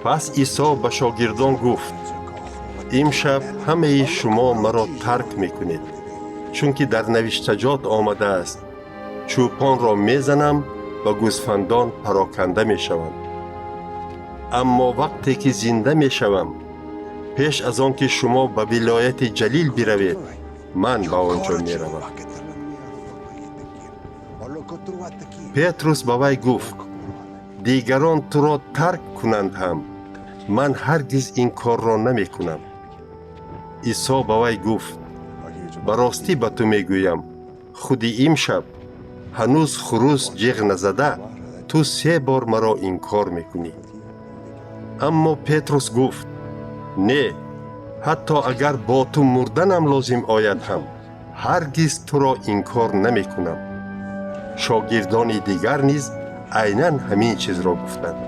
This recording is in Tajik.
Пас Исо ба шогирдон гуфт: «Имшаб ҳамаи шумо маро тарк мекунед, чунки дар навиштаҷот омадааст: чӯпонро мезанам ва гӯсфандон пароканда мешаванд. Аммо вақте ки зинда мешавам, пеш аз он ки шумо ба вилояти Ҷалил биравед, ман ба он ҷо меравам». Петрус ба вай гуфт: «Дигарон туро тарк кунанд ҳам, ман ҳаргиз ин корро намекунам». Исо ба вай гуфт: «Ба ростӣ ба ту мегӯям, худи имшаб, ҳанӯз хурӯс ҷеғ назада, ту се бор маро инкор мекунӣ». Аммо Петрус гуфт: «Не, ҳатто агар бо ту мурданам лозим ояд ҳам, ҳаргиз туро инкор намекунам». Шогирдони дигар низ айнан ҳамин чизро гуфтанд.